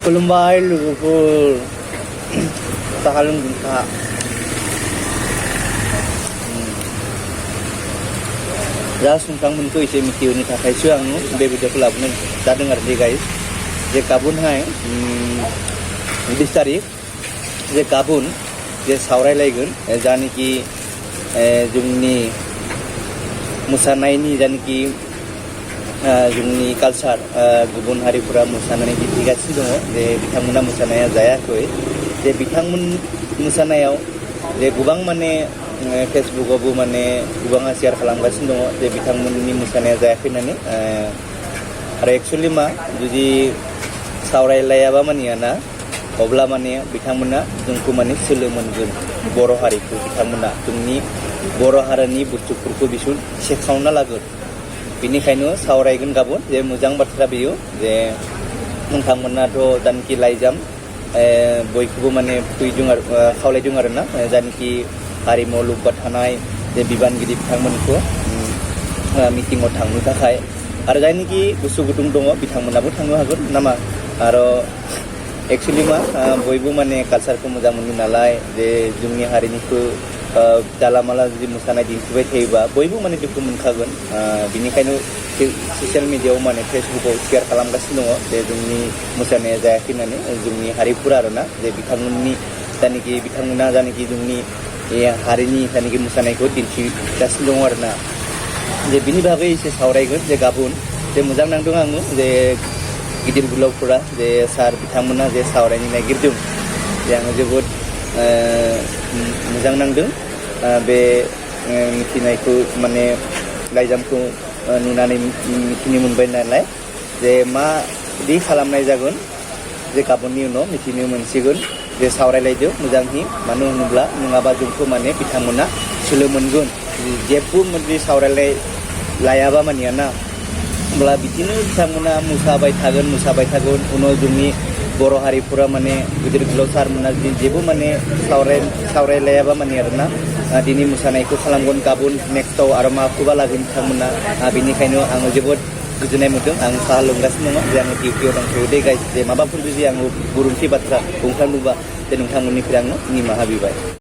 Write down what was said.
खुलुमबाय लोगोफोर साहा लोंदों साहा जास्ट नोंथांमोनखौ एसे मिथिहोनो थाखायसो आं बे भिडिअखौ लाबोनो जादों आरो गाइस जे गाबोनहाय 20 तारिख जे गाबोन जे सावरायलायगोन जानिखि जोंनि मोसानायनि जानिखि जोंनि कालचार गुबुन हारिफोरा मोसानानै दिन्थिगासिनो दङ जे बिथांमोना मोसानाया जायाखै जे बिथांमोन मोसानायाव जे गोबां माने फेसबुकआवबो माने गोबाङा शेयार खालामगासिनो दङ जे बिथांमोननि मोसानाया जायाखै होननानै आरो एक्चुअलि मा जुदि सावरायलायाबा मानियाना अब्ला माने बिथांमोना जोंखौ माने सोलो मोनगोन बर' हारिखौ बिथांमोना जोंनि बर' हारिनि बुस्थुफोरखौ बिसोर सेखावना लागोन बेनिखायनो सावरायगोन गाबोन जे मोजां बाथ्रा बेयो जे नोंथांमोनाथ' जानिखि लाइजाम बयखौबो माने फैदों आरो खावलायदों आरोना जानिखि हारिमु लोब्बा थानाय जे बिबानगिरि बिथांमोनखौ मिटिङाव थांनो थाखाय आरो जायनिखि गोसो गुदुं दङ बिथांमोनाबो थांनो हागोन नामा आरो एक्चुअलि मा बयबो माने कालचारखौ मोजां मोनो नालाय जे जोंनि हारिनिखौ जाला माला जुदि मोसानाय दिन्थिबाय थायोबा बयबो माने दुखु मोनखागोन बिनिखायनो ससियेल मिडियायाव माने फेसबुकाव शेयार खालामगासिनो दङ जे जोंनि मोसानाया जायाखै होननानै जोंनि हारिफोरा आरोना जे बिथांमोननि जानिखि बिथांमोना जानिखि जोंनि हारिनि जानिखि मोसानायखौ दिन्थिगासिनो दङ आरोना जे बिनि बागै एसे सावरायगोन जे गाबोन जे मोजां नांदों आङो जे गिदिर गोलावफोरा जे सार बिथांमोना जे सावरायनो नागिरदों जे आङो जोबोद मोजां नांदों बे मिथिनायखौ माने लाइजामखौ नुनानै मिथिनो मोनबाय नालाय जे मादि खालामनाय जागोन जे गाबोननि उनाव मिथिनो मोनसिगोन जे सावरायलायदो मोजांहै मानो होनोब्ला नङाबा जोंखौ माने बिथांमोना सोलो मोनगोन जेबो मोनसे सावरायलाय लायाबा मानियाना होमब्ला बिदिनो बिथांमोना मोसाबाय थागोन उनाव जोंनि बर' हारिफोरा माने गिदिर गोलाव सारमोना जेबो माने सावरायलायाबा माने आरोना दिनै मोसानायखौ खालामगोन गाबोन नेक्स्टआव आरो माखौबा लागोन बिथांमोना बेनिखायनो आङो जोबोद गोजोननाय मोन्दों आं साहा लोंगासिनो दङ जे आङो डिउटियाव दंथ'यो दे गाइस जे माबाफोर जुदि आङो गोरोन्थि बाथ्रा बुंफ्लांदोंबा जे नोंथांमोननिफ्राय आङो निमाहा बिबाय